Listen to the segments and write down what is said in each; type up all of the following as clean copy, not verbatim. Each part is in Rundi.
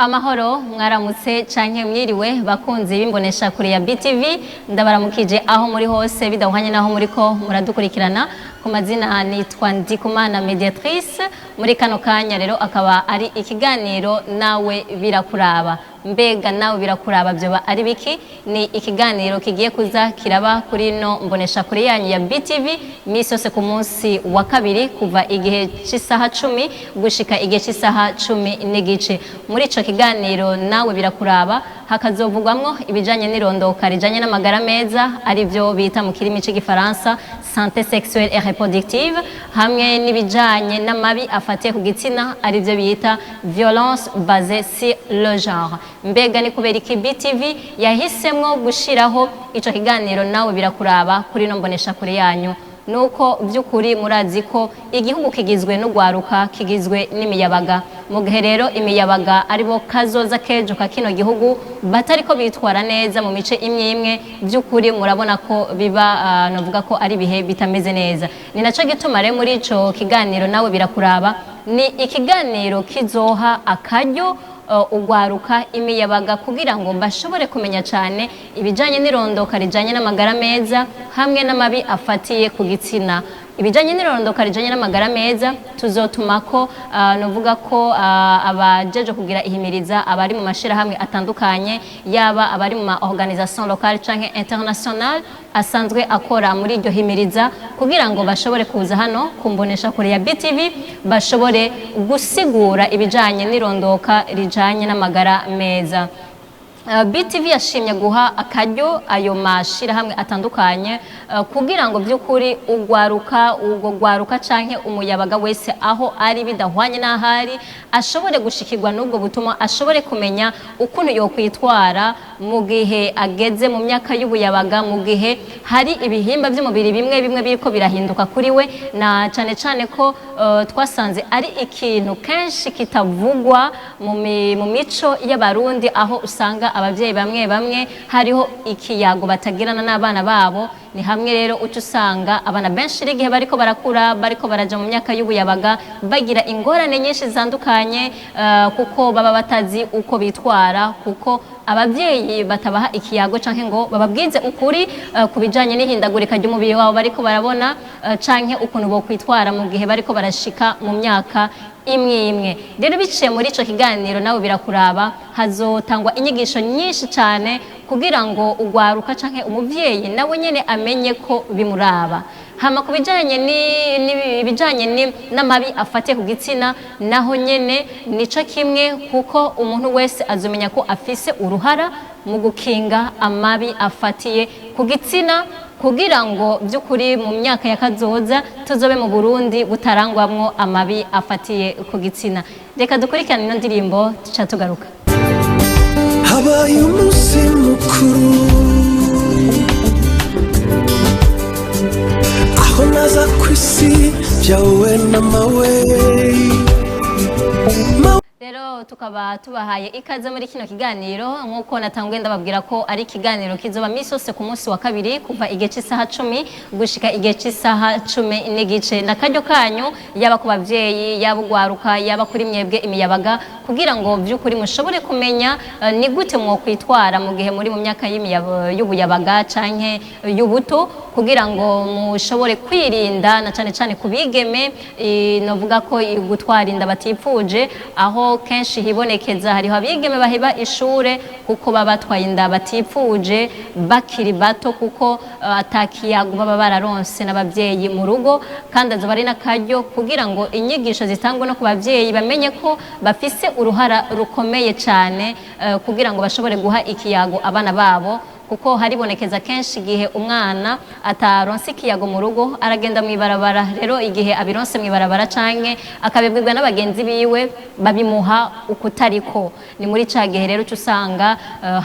Amahoro, mwaramutse canke mwiriwe, bakunzi b'imbonesha kure ya BTV. Ndabaramukije aho muri hose, bidahwanye naho muriko muradukurikirana. Ku mazina nitwa Ndikumana Mediatrice. Muri kano kanya rero akaba ari ikiganiro Nawe Birakuraba. Mbega Nawe Birakuraba byoba ari biki? Ni ikiganiro kigiye kuza kiraba kuri no mbonesha kure yanyu ya BTV misi yose ku munsi wa kabiri, kuva igihe cy'isaha 10 gushika igihe cy'isaha 10:30. Muri ico kiganiro Nawe Birakuraba hakazovugwamwo ibijanye n'irondoka rijanye n'amagara meza, ari byo bita mu kirimi c'igifaransa santé sexuelle et reproductive, hamwe n'ibijanye n'amabi afatiye ku gitsina, ari byo bita violence basée sur le genre. Mbega ni kubera iki BTV yahisemwo gushiraho ico kiganiro Nawe Birakuraba kuri no mbonesha kure yanyu? Nuko by'ukuri murazi ko igihugu kigizwe n'ugwaruka, kigizwe n'imiyabaga. Mu gihe rero imiyabaga aribo kazoza kejo ka kino gihugu batariko bitwara neza mu mice imwe imwe, by'ukuri murabona ko biba novuga ko ari ibihe bitameze neza. Ni naco gituma rero muri ico kiganiro Nawe Birakuraba, ni ikiganiro kizoha akaryo ugwaruka, imiyabaga, kugira ngo bashobore kumenya cyane ibijanye n'irondoka rijanye n'amagara meza hamwe n'amabi afatiye ku gitsina. Ibijanye n'irondoka rijanye n'amagara meza tuzotuma ko novuga ko abajeje kugira ihimiriza, abari mu mashirahamwe atandukanye, yaba abari mu ma organisation locale canke internationale asanzwe akora muri iryo himiriza, kugira ngo bashobore kuza hano kumbonesha kure ya BTV, bashobore gusigura ibijanye n'irondoka rijanye n'amagara meza. BTV yashimye guha akaryo ayo mashirahamwe atandukanye kugira ngo by'ukuri ugwaruka, ubwo gwaruka canke umuyabaga wese aho ari, bidahwanye n'ahari, ashobore gushikirwa n'ubwo butumwa, ashobore kumenya ukuntu yokwitwara mu gihe ageze mu myaka y'ubuyabaga, mu gihe hari ibihimba by'umubiri bimwe bimwe biriko birahinduka kuri we, na cane cane ko twasanze ari ikintu kenshi kitavugwa mu mico y'Abarundi, aho usanga abavyeyi bamwe bamwe hariho ikiyago batagirana n'abana babo. Ni hamwe rero uca usanga abana benshi igihe bariko barakura, bariko baraja mu myaka y'ubuyabaga, bagira ingorane nyinshi zitandukanye, kuko baba batazi uko bitwara, kuko abavyeyi batabaha ikiyago canke ngo bababwize ukuri ku bijanye n'ihindagurika ry'umubiri wabo bariko barabona, canke ukuntu bokwitwara mu gihe bariko barashika mu myaka imwe imwe. Rero biciye muri ico kiganiro Nawe Birakuraba hazotangwa inyigisho nyinshi cane kugira ngo ugwaruka canke umuvyeyi nawe nyene amenye ko bimuraba. Hama ku bijanye ibijanye n'amabi afatiye ku gitsina, naho nyene nico kimwe, kuko umuntu wese azomenya ko afise uruhara mu gukinga amabi afatiye ku gitsina, kugira ngo by'ukuri mu myaka ya kazoza tuzobe mu Burundi butarangwamwo amabi afatiye ku gitsina. Reka dukurikirane ino ndirimbo, tuca tugaruka. Habaye umunsi mukuru aho naza ku isi byawe n'amawe. Rero tukaba tubahaye ikaze muri kino kiganiro, nk'uko natanguye ndababwira ko ari ikiganiro kizoba misi yose ku munsi wa kabiri, kuva igihe cy'isaha 10 gushika igihe cy'isaha 10:30. N'akaryo kanyu, yaba ku bavyeyi, yaba ugwaruka, yaba kuri mwebwe imiyabaga, kugira ngo by'ukuri mushobore kumenya ni gute mwokwitwara mu gihe muri mu myaka y'ubuyabaga canke y'ubuto, kugira ngo mushobore kwirinda, na cane cane ku bigeme, novuga ko gutwara inda batipfuje, aho kenshi hibonekeza hariho abigeme baheba ishure kuko baba batwaye inda batipfuje bakiri bato, kuko atakiyago baba bararonse n'abavyeyi mu rugo. Kandi azoba ari n'akaryo kugira ngo inyigisho zitangwe no ku bavyeyi, bamenye ko bafise uruhara rukomeye cane kugira ngo bashobore guha ikiyago abana babo, kuko haribonekeza kenshi igihe umwana ataronse ikiyago mu rugo aragenda mw'ibarabara. Rero igihe abironse mw'ibarabara canke akabibwirwa n'abagenzi biwe, babimuha ukutariko. Ni muri ca gihe rero uca usanga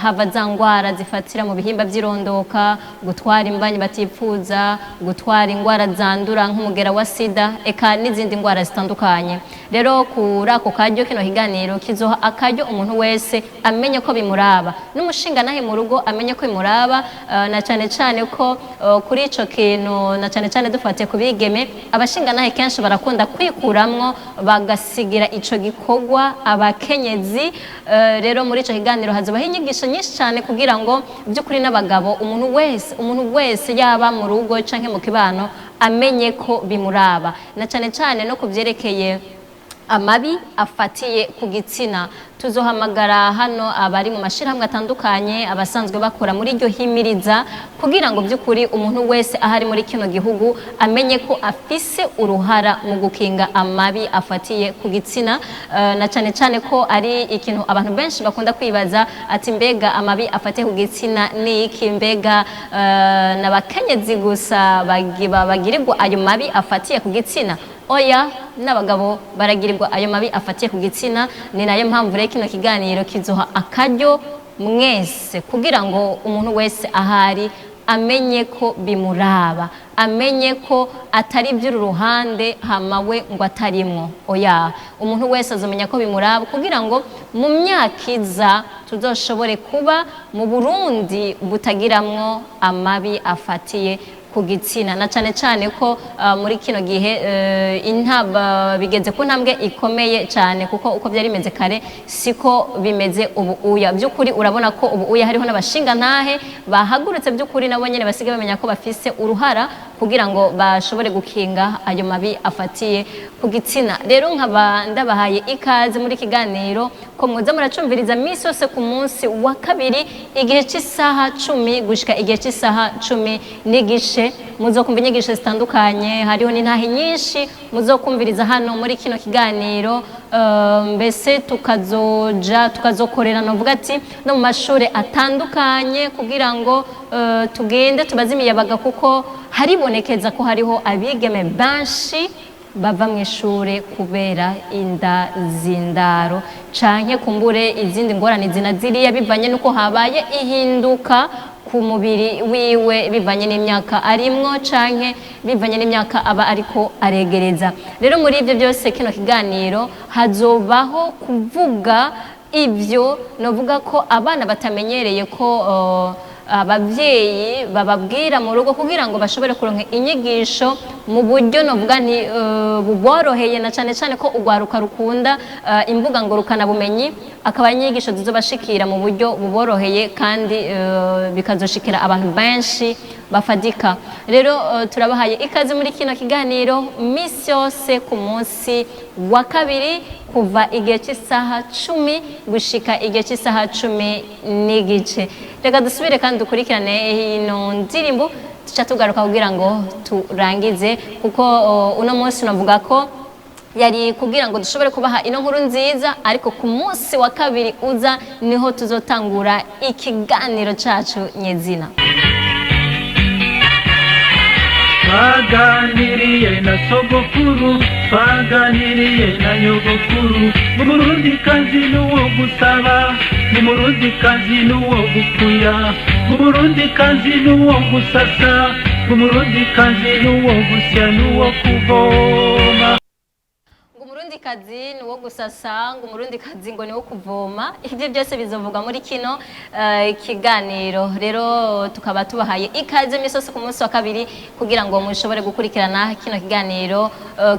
hava za ngwara zifatira mu bihimba vy'irondoka, gutwara imbanyi batipfuza, gutwara ingwara zandura nk'umugera wa sida, eka n'izindi ngwara zitandukanye. Rero kuri ako karyo, kino kiganiro kizoha akaryo umuntu wese amenye ko bimuraba, n'umushinga nahe mu rugo amenye ko bimuraba. bimuraba, na cane cane ko kuri ico kintu, na cane cane dufatiye ku bigeme, abashingantahe kenshi barakunda kwikuramwo bagasigira ico gikorwa abakenyezi. Rero muri ico kiganiro hazobaho inyigisho nyinshi cyane kugira ngo by'ukuri n'abagabo, umuntu wese yaba mu rugo canke mu kibano, amenye ko bimuraba, na cane cane no ku vyerekeye amabi afatiye ku gitsina. Tuzohamagara hano abari mu mashirahamwe atandukanye, abasanzwe bakora muri iryo himiriza, kugira ngo by'ukuri umuntu wese ahari muri kino gihugu amenye ko afise uruhara mu gukinga amabi afatiye ku gitsina, na cane cane ko ari ikintu abantu benshi bakunda kwibaza ati: "Mbega amabi afatiye ku gitsina ni iki? Mbega n'abakenyezi gusa bagirirwa ayo mabi afatiye ku gitsina?" Oya, n'abagabo baragirirwa ayo mabi afatiye ku gitsina. Ni nayo mpamvu rero kino kiganiro kizoha akaryo mwese kugira ngo umuntu wese ahari amenye ko bimuraba, amenye ko atari iby'uru ruhande hama we ngo atarimwo. Oya, umuntu wese azomenya ko bimuraba kugira ngo mu myaka iza tuzoshobore kuba mu Burundi butagiramwo amabi afatiye ku gitsina, na cane cane ko muri kino gihe intaba bigeze ku ntambwe ikomeye cyane, kuko uko byari bimeze kare siko bimeze ubu uya. By'ukuri urabona ko ubu uya hariho n'abashinga ntahe bahagurutse, by'ukuri nabo nyene basigaye bamenya ko bafise uruhara kugira ngo bashobore gukinga ayo mabi afatiye ku gitsina. Rero nkaba ndabahaye ikaze muri kiganiro ko mwoza muracumviriza minsi yose ku munsi wa kabiri, igihe cy'isaha 10 gushika igihe cy'isaha 10:30. Muzokumva inyigisho zitandukanye, hariho n'intahe nyinshi muzokumviriza hano muri kino kiganiro. Mbese tukazoja tukazokorera, novuga ati, no mu mashuri atandukanye kugira ngo tugende tubaze imiyabaga, kuko haribonekeza ko hariho abigeme benshi bava mu ishure kubera inda z'indaro canke kumbure izindi ngorane zina ziriya, bivanye nuko habaye ihinduka ku mubiri wiwe, bivanye n'imyaka arimwo canke bivanye n'imyaka aba ariko aregereza. Rero muri ibyo byose, kino kiganiro hazobaho kuvuga ibyo novuga ko abana batamenyereye ko ababyeyi bababwira mu rugo, kugira ngo bashobore kuronka inyigisho mu buryo novuga nti buboroheye, na cane cane ko urwaruka rukunda imbuga ngurukanabumenyi, akaba inyigisho zizobashikira mu buryo buboroheye kandi bikazoshikira abantu benshi bafadika. Rero turabahaye ikaze muri kino kiganiro misi yose ku munsi wa kabiri, kuva igihe cy'isaha 10 gushika igihe cy'isaha 10:30. Reka dusubire kandi dukurikirane ino ndirimbo, tuca tugaruka kugira ngo turangize, kuko uno munsi navuga ko yari kugira ngo dushobore kubaha ino nkuru nziza, ariko ku munsi wa kabiri uza niho tuzotangura ikiganiro cacu nyezina. Twaganiriye na sogokuru, twaganiriye na nyogokuru, mu Murundikazi n'uwo gusaba, mu Murundikazi n'uwo gukuya, mu Murundikazi n'uwo gusasa, mu Murundikazi n'uwo gusya n'uwo kuvoma. Ngo Umurundikazi ni uwo gusasa, ngo Umurundikazi ngo ni uwo kuvoma. Ibyo byose bizovugwa muri kino kiganiro. Rero tukaba tubahaye ikaze misosi ku munsi wa kabiri kugira ngo mushobore gukurikirana kino kiganiro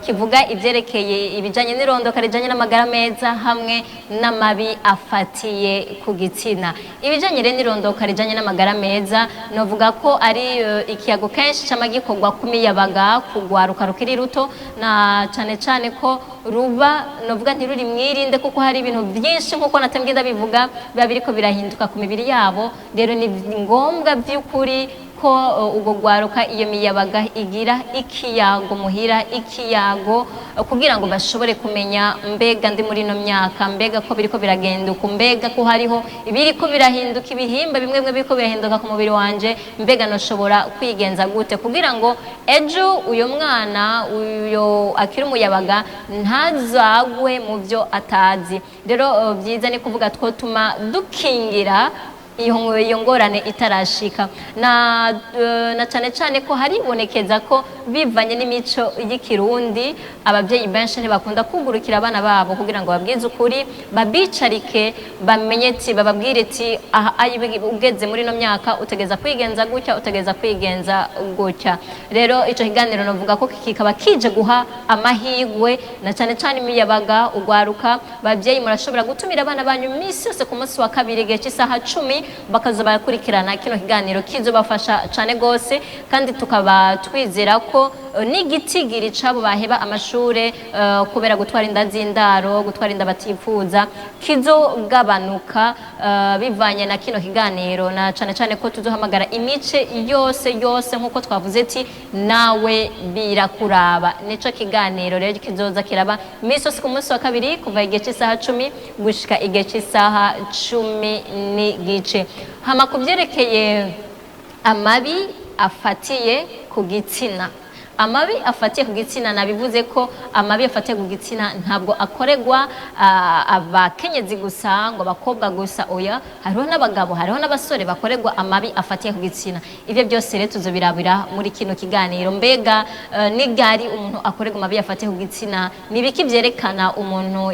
kivuga ivyerekeye ibijanye n'irondoka rijanye n'amagara meza hamwe n'amabi afatiye ku gitsina. Ibijanye rero n'irondoka rijanye n'amagara meza, novuga ko ari ikiyago kenshi cama gikorwa ku miyabaga, kugwaruka rukiri ruto, na cane cane ko ruba novuga ntiruri mwirinde, kuko hari ibintu byinshi, nkuko natembwe ndabivuga, biba biriko birahinduka ku mibiri yabo. Rero ni ngombwa by'ukuri ko ubwo gwaruka, iyo miyabaga, igira ikiyago muhira, ikiyago kugira ngo bashobore kumenya: mbega ndi muri ino myaka, mbega ko biriko biragenda uku, mbega ko hariho ibiriko birahinduka, ibihimba bimwe bimwe biriko birahinduka ku mubiri wanje, mbega noshobora kwigenza gute, kugira ngo ejo uyo mwana uyo akiri umuyabaga ntazagwe mu byo atazi. Rero byiza ni kuvuga twotuma dukingira. Iyo ngorane itarashika, na cyane cyane ko haribonekeza ko bivanye n'imico y'Ikirundi, ababyeyi benshi ntibakunda kugurukira abana babo kugira ngo babwize ukuri, babicarike, bamenye ati, bababwire ati: "Aha ayi ugeze muri ino myaka utegeza kwigenza gutya, utegeza kwigenza gutya." Rero ico kiganiro novuga ko kikaba kije guha amahirwe na cyane cyane imiyabaga, ugwaruka. Babyeyi, murashobora gutumira abana banyu iminsi yose ku munsi wa kabiri igihe cy'isaha 10, bakaza barakurikirana kino kiganiro. Kizobafasha cane gose, kandi tukaba twizera ko n'igitigiri c'abo baheba amashure kubera gutwara inda z'indaro, gutwara inda batifuza, kizogabanuka bivanye na kino kiganiro, na cane cane ko tuzohamagara imice yose yose, nk'uko twavuze ati nawe birakuraba. Nico kiganiro rero kizoza kiraba iminsi yose ku munsi wa kabiri kuva igihe cy'isaha 10 gushika igihe cy'isaha 10:30. Hama ku byerekeye amabi afatiye ku gitsina, amabi afatiye ku gitsina, nabivuze ko amabi afatiye ku gitsina ntabwo akorerwa abakenyezi gusa, ngo abakobwa gusa. Oya, hariho n'abagabo, hariho n'abasore bakorerwa amabi afatiye ku gitsina. Ivyo byose rero tuzobirabira muri kino kiganiro. Mbega ni ryari umuntu akorerwa amabi afatiye ku gitsina? Ni ibiki vyerekana umuntu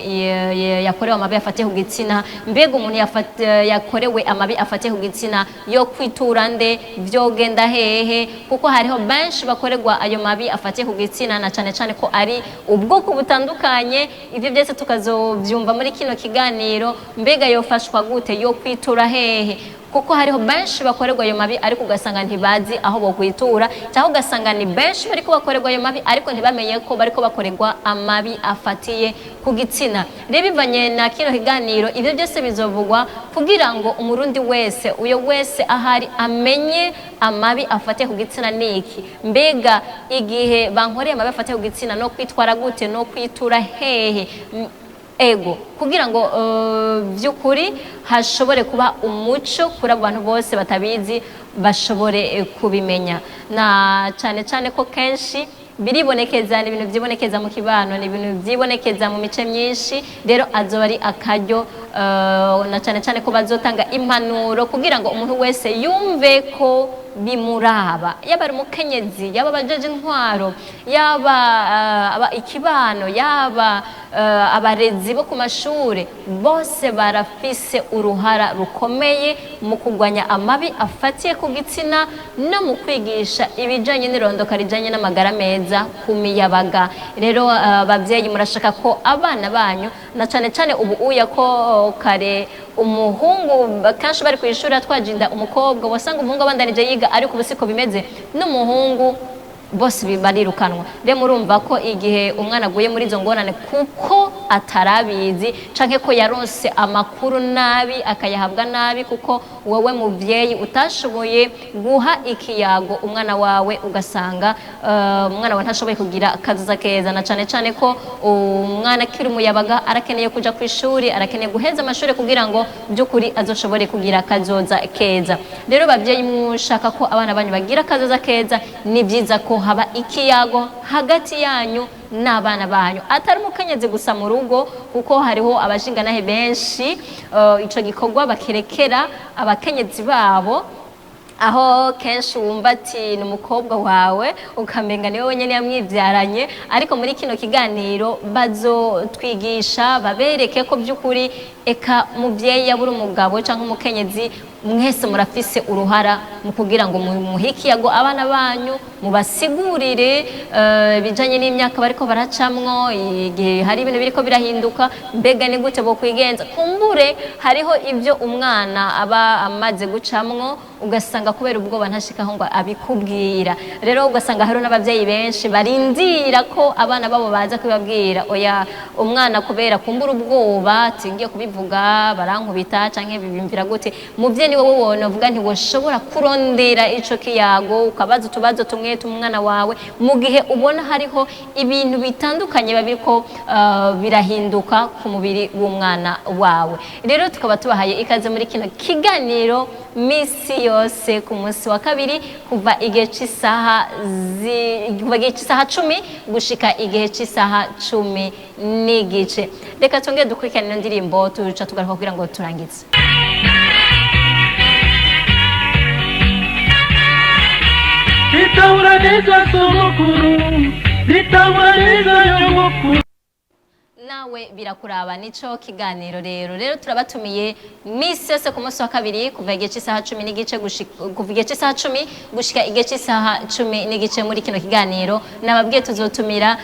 yakorewe amabi afatiye ku gitsina? Mbega umuntu yakorewe amabi afatiye ku gitsina yo kwitura nde? Vyogenda hehe? Kuko hariho benshi bakorerwa ayo mabi afatiye ku gitsina, na cane cane ko ari ubwoko butandukanye. Ivyo byose tukazovyumva muri kino kiganiro. Mbega yofashwa gute? Yo kwitura hehe? Kuko hariho benshi bakorerwa ayo mabi, ariko ugasanga ntibazi aho bokwitura, cyangwa ugasanga ni benshi bariko bakorerwa ayo mabi, ariko ntibamenye ko bariko bakorerwa amabi afatiye ku gitsina. Rero bivanye na kino kiganiro, ivyo byose bizovugwa kugira ngo Umurundi wese, uyo wese ahari, amenye amabi afatiye ku gitsina niki. Mbega igihe bankoreye amabi afatiye ku gitsina no kwitwara gute? No kwitura hehe? Ego, kugira ngo by'ukuri hashobore kuba umuco kuri abo bantu bose batabizi, bashobore kubimenya, na cyane cyane ko kenshi biribonekeza, ni ibintu byibonekeza mu kibano, ni ibintu byibonekeza mu mice myinshi. Rero azoba ari akaryo, na cyane cyane ko bazotanga impanuro kugira ngo umuntu wese yumve ko bimuraba, yaba ari umukenyezi, yaba abajeje intwaro, yaba ikibano, yaba abarezi bo ku mashure, bose barafise uruhara rukomeye mu kurwanya amabi afatiye ku gitsina no mu kwigisha ibijanye n'irondoka rijanye n'amagara meza ku miyabaga. Rero abavyeyi, murashaka ko abana banyu, na cane cane ubu uya ko kare umuhungu kenshi bari ku ishuri atwaje inda umukobwa, wasanga umuhungu abandanije yiga, ariko ubu siko bimeze, n'umuhungu bose barirukanwa. Rero murumva ko igihe umwana aguye muri izo ngorane kuko atarabizi, canke ko yaronse amakuru nabi, akayahabwa nabi, kuko wowe muvyeyi utashoboye guha ikiyago umwana wawe, ugasanga umwana wawe ntashoboye kugira akazoza keza, na cane cane ko umwana akiri umuyabaga arakeneye kuja ku ishuri, arakeneye guheza amashuri kugira ngo by'ukuri azoshobore kugira akazoza keza. Rero bavyeyi, mushaka ko abana banyu bagira akazoza keza, ni byiza ko haba ikiyago hagati yanyu n'abana banyu, atari umukenyezi gusa mu rugo, kuko hariho abashinganahe benshi ico gikorwa bakirekera abakenyezi babo, aho kenshi wumva ati ni umukobwa wawe, ukamenga niwe wenyine yamwibyaranye. Ariko muri kino kiganiro bazotwigisha, babereke ko by'ukuri eka muvyeyi, yabura umugabo cyangwa umukenyezi, mwese murafise uruhara mu kugira ngo muhe ikiyago abana banyu, mubasigurire ibijanye n'imyaka bariko baracamwo, igihe hari ibintu biriko birahinduka, mbega ni gute bokwigenza. Kumbure hariho ibyo umwana aba amaze gucamwo, ugasanga kubera ubwoba ntashikaho ngo abikubwira. Rero ugasanga hariho n'abavyeyi benshi barindira ko abana babo baza kubibabwira. Oya, umwana kubera kumbura ubwoba ati ngiye kubivuga barankubita canke bibimvira gute. Muvyeyi, ni wowe wona uvuga ntiwoshobora kurondera ico kiyago, ukabaza utubazo tumwe tumwana wawe mu gihe ubona hariho ibintu bitandukanye biba biriko birahinduka ku mubiri w'umwana wawe. Rero tukaba tubahaye ikaze muri kino kiganiro misi yose ku munsi wa kabiri kuva igihe cy'isaha kuva igihe cy'isaha 10 gushika igihe cy'isaha 10:30. Reka twongere dukurikirane ino ndirimbo, tuca tugaruka kugira ngo turangize. Nitahura neza sogokuru, nitahura neza nyogokuru. Nawe birakuraba, nico kiganiro. Rero turabatumiye misi yose ku munsi wa kabiri kuva igihe cy'isaha 10:30 kuva igihe cy'isaha 10 gushika igihe cy'isaha 10:30. Muri kino kiganiro nababwiye tuzotumira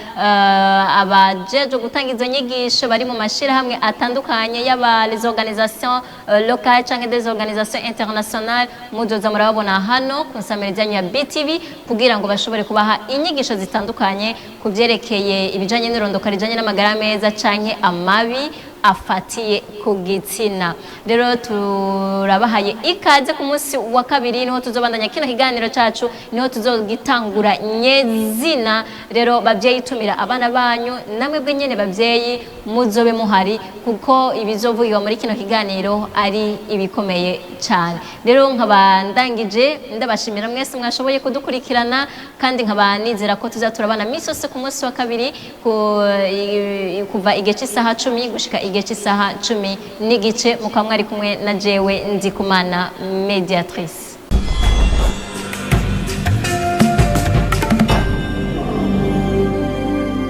abajejwe gutanga izo nyigisho bari mu mashirahamwe atandukanye, yaba les organisations locales canke des organisations internationales. Muzoza murababona hano ku nsamirizi yanyu ya BTV kugira ngo bashobore kubaha inyigisho zitandukanye ku byerekeye ibijanye n'irondoka rijanye n'amagara meza canke amabi afatiye ku gitsina. Rero turabahaye ikaze. Ku munsi wa kabiri niho tuzobandanya kino kiganiro cacu, niho tuzogitangura nyezina. Rero bavyeyi, tumira abana banyu, namwe bwe nyene bavyeyi muzobe muhari, kuko ibizovugirwa muri kino kiganiro ari ibikomeye cyane. Rero nkaba ndangije ndabashimira mwese mwashoboye kudukurikirana, kandi nkaba nizera ko tuzaturabana misi yose ku munsi wa kabiri kuva igihe cy'isaha 10 gushika igihe cy'isaha 10:30. Mukaba mwari kumwe na jewe Ndikumana Mediatrice.